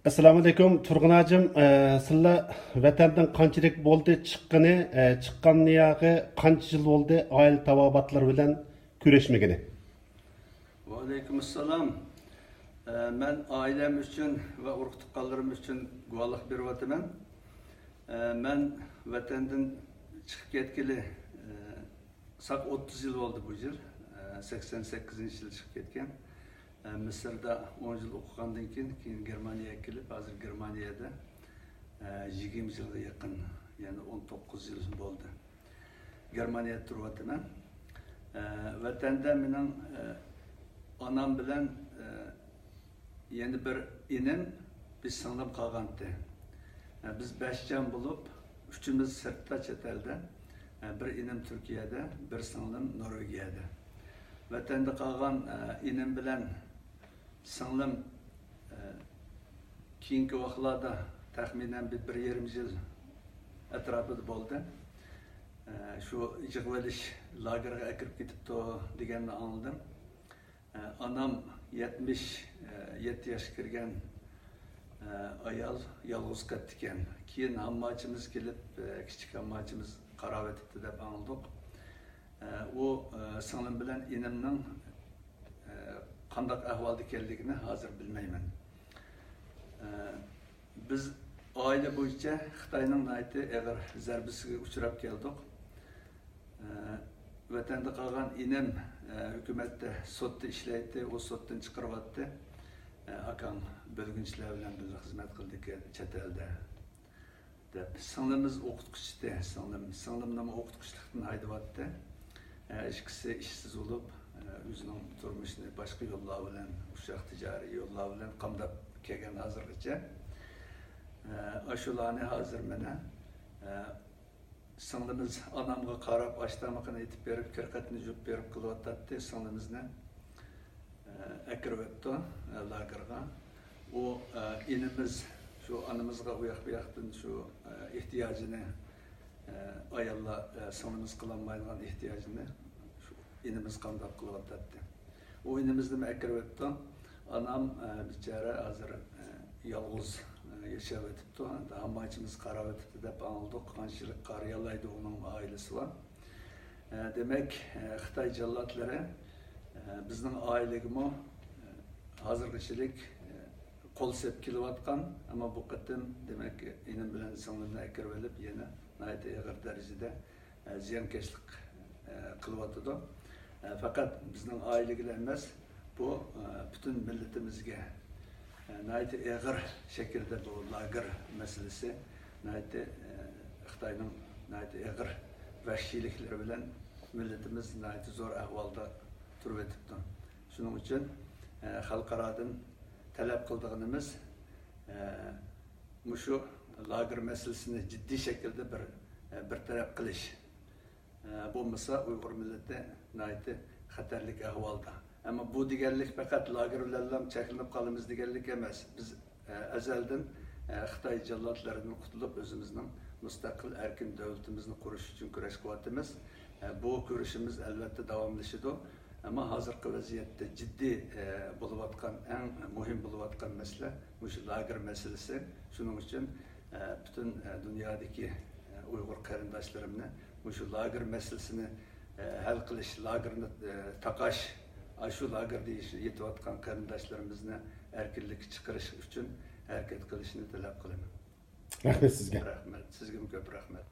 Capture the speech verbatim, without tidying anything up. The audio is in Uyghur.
ئەسسالامۇئەلەيكۇم، تۇرغۇن ھاجىم. ئە، سىلەر ۋەتەندىن قانچىلىك بولدى چىققىنى؟ ئە، چىققان ياقى قانچە يىل بولدى ئائىلە تاۋابىئاتلىرى بىلەن كۆرۈشمىگىنى؟ ۋەئەلەيكۇمۇسسالام. ئە، مەن ئائىلەم ئۈچۈن ۋە ئۇرۇق-تۇغقانلىرىم ئۈچۈن گۇۋاھلىق بېرىۋاتىمەن. ئە، مەن ۋەتەندىن چىقىپ كەتكىلى، ئە، ساق ئوتتۇز يىل بولدى بۇ يىل. ئە، سەكسەن سەككىزىنچى يىل چىقىپ كەتكەن. ئە، مىسىردا ئون يىل ئوقۇغاندىن كېيىن، كېيىن گېرمانىيەگە كېلىپ، ھازىر گېرمانىيەدە، ئە، يىگىرمە يىلغا يېقىن، يەنى ئون توققۇز يىل بولدى. گېرمانىيەدە تۇرۇۋاتىمەن. ئە، ۋەتەندە مېنىڭ، ئە، ئانام بىلەن، ئە، يەنە بىر ئىنىم، بىر سىڭلىم قالغانتى. ئە، بىز بەش جان بولۇپ، ئۈچىمىز سىرتتا، چەت ئەلدە. ئە، بىر ئىنىم تۈركىيەدە، بىر سىڭلىم نورۋېگىيەدە. ۋەتەندە قالغان، ئە، ئىنىم بىلەن سىڭلىم، ئە، كېيىنكى ۋاقىتلاردا تەخمىنەن بىر، بىر يېرىم يىل ئەتراپىدا بولدى. ئە، شۇ يىغىۋېلىش لاگېرىغا ئەكىرىپ كېتىپتۇ دېگەننى ئاڭلىدىم. ئە، ئانام يەتمىش يەتتە ياشقا كىرگەن، ئە، ئايال يالغۇز قېتىپتىكەن. كېيىن ھامماچىمىز كېلىپ، ئە، كىچىك ھامماچىمىز قاراۋېتىپتۇ دەپ ئاڭلىدۇق. ئە، ئۇ، ئە، سىڭلىم بىلەن ئىنىمنىڭ، ئە، قانداق ئەھۋالدا ئىكەنلىكىنى ھازىر بىلمەيمەن. ئە، بىز ئائىلە بويىچە خىتاينىڭ ناھايىتى ئېغىر زەربىسىگە ئۇچراپ كەلدۇق. ئە، ۋەتەندە قالغان ئىنىم، ئە، ھۆكۈمەتتە سوتتا ئىشلەيتتى، ئۇ سوتتىن چىقىرىۋاتتى. ئە، ئاكاڭ بۆلگۈنچىلەر بىلەن بىللە خىزمەت قىلىدىكەن چەت ئەلدە، دەپ. سىڭلىمىز ئوقۇتقۇچى ئىدى، سىڭلىم. سىڭلىمنىمۇ ئوقۇتقۇچىلىقتىن ھايدىۋاتتى. ئە، ئىككىسى ئىشسىز بولۇپ، ئە، ئۆزىنىڭ تۇرمۇشىنى باشقا يوللار بىلەن، ئۇششاق تىجارىي يوللار بىلەن قامداپ كەلگەن ھازىرغىچە. ئە، ئاشۇلارنى ھازىر مانا، ئە، سىڭلىمىز ئانامغا قاراپ، ئاش تامىقىنى ئېتىپ بېرىپ، كىر-قېتىنى يۇيۇپ بېرىپ قىلىۋاتاتتى سىڭلىمىزنى. ئە، ئەكىرىۋەپتۇ، ئە، لاگېرغا. ئۇ، ئە، ئىنىمىز شۇ ئانىمىزغا ئۇ ياق بۇ ياقتىن شۇ، ئە، ئېھتىياجىنى، ئە، ئاياللار، ئە، سىڭلىمىز قىلالمايدىغان ئېھتىياجىنى شۇ ئىنىمىز قامداپ قىلىۋاتاتتى. ئۇ ئىنىمىزنىمۇ ئەكىرىۋەپتۇ. ئانام، ئە، بىچارە ھازىر، ئە، يالغۇز، ئە، ياشاۋېتىپتۇ. ھامماچىمىز قاراۋېتىپتۇ دەپ ئاڭلىدۇق. قانچىلىك قارىيالايدۇ، ئۇنىڭ ئائىلىسى بار. ئە، دېمەك، ئە، خىتاي جاللاتلىرى، ئە، بىزنىڭ ئائىلىگىمۇ، ئە، ھازىرغىچىلىك، ئە، قول سېلىپ كېلىۋاتقان، ئەمما بۇ قېتىم، دېمەك، ئىنىم بىلەن سىڭلىمنى ئەكىرىۋېلىپ، يەنە ناھايىتى ئېغىر دەرىجىدە، ئە، زىيانكەشلىك، ئە، قىلىۋاتىدۇ. ئە، پەقەت بىزنىڭ ئائىلىگىلا ئەمەس، بۇ، ئە، پۈتۈن مىللىتىمىزگە، ئە، ناھايىتى ئېغىر شەكىلدە بۇ لاگېر مەسىلىسى، ناھايىتى، ئە، خىتاينىڭ ناھايىتى ئېغىر ۋەھشىيلىكلىرى بىلەن مىللىتىمىز ناھايىتى زور ئەھۋالدا تۇرۇۋېتىپتۇ. شۇنىڭ ئۈچۈن، ئە، خەلقئارادىن تەلەپ قىلىدىغىنىمىز، ئە، مۇشۇ لاگېر مەسىلىسىنى جىددىي شەكىلدە بىر، ئە، بىر تەرەپ قىلىش. ئە، بولمىسا ئۇيغۇر مىللىتى ناھايىتى خەتەرلىك ئەھۋالدا. ئەمما بۇ دېگەنلىك پەقەت لاگېر بىلەنلا چەكلىنىپ قالىمىز دېگەنلىك ئەمەس. بىز، ئە، ئەزەلدىن، ئە، خىتاي جاللاتلىرىدىن قۇتۇلۇپ، ئۆزىمىزنىڭ مۇستەقىل، ئەركىن دۆلىتىمىزنى قۇرۇش ئۈچۈن كۈرەش قىلىۋاتىمىز. ئە، بۇ كۈرىشىمىز ئەلۋەتتە داۋاملىشىدۇ. ئەمما ھازىرقى ۋەزىيەتتە جىددىي، ئە، بولۇۋاتقان، ئەڭ مۇھىم بولۇۋاتقان مەسىلە مۇشۇ لاگېر مەسىلىسى. شۇنىڭ ئۈچۈن، ئە، پۈتۈن، ئە، دۇنيادىكى، ئە، ئۇيغۇر قېرىنداشلىرىمنى مۇشۇ لاگېر مەسىلىسىنى، ئە، ھەل قىلىش، لاگېرنى، ئە، تاقاش، ئاشۇ لاگېردا يېتىۋاتقان قېرىنداشلىرىمىزنى ئەركىنلىككە چىقىرىش ئۈچۈن ھەرىكەت قىلىشىنى تەلەپ قىلىمەن. رەھمەت سىزگە. رەھمەت. سىزگىمۇ كۆپ رەھمەت.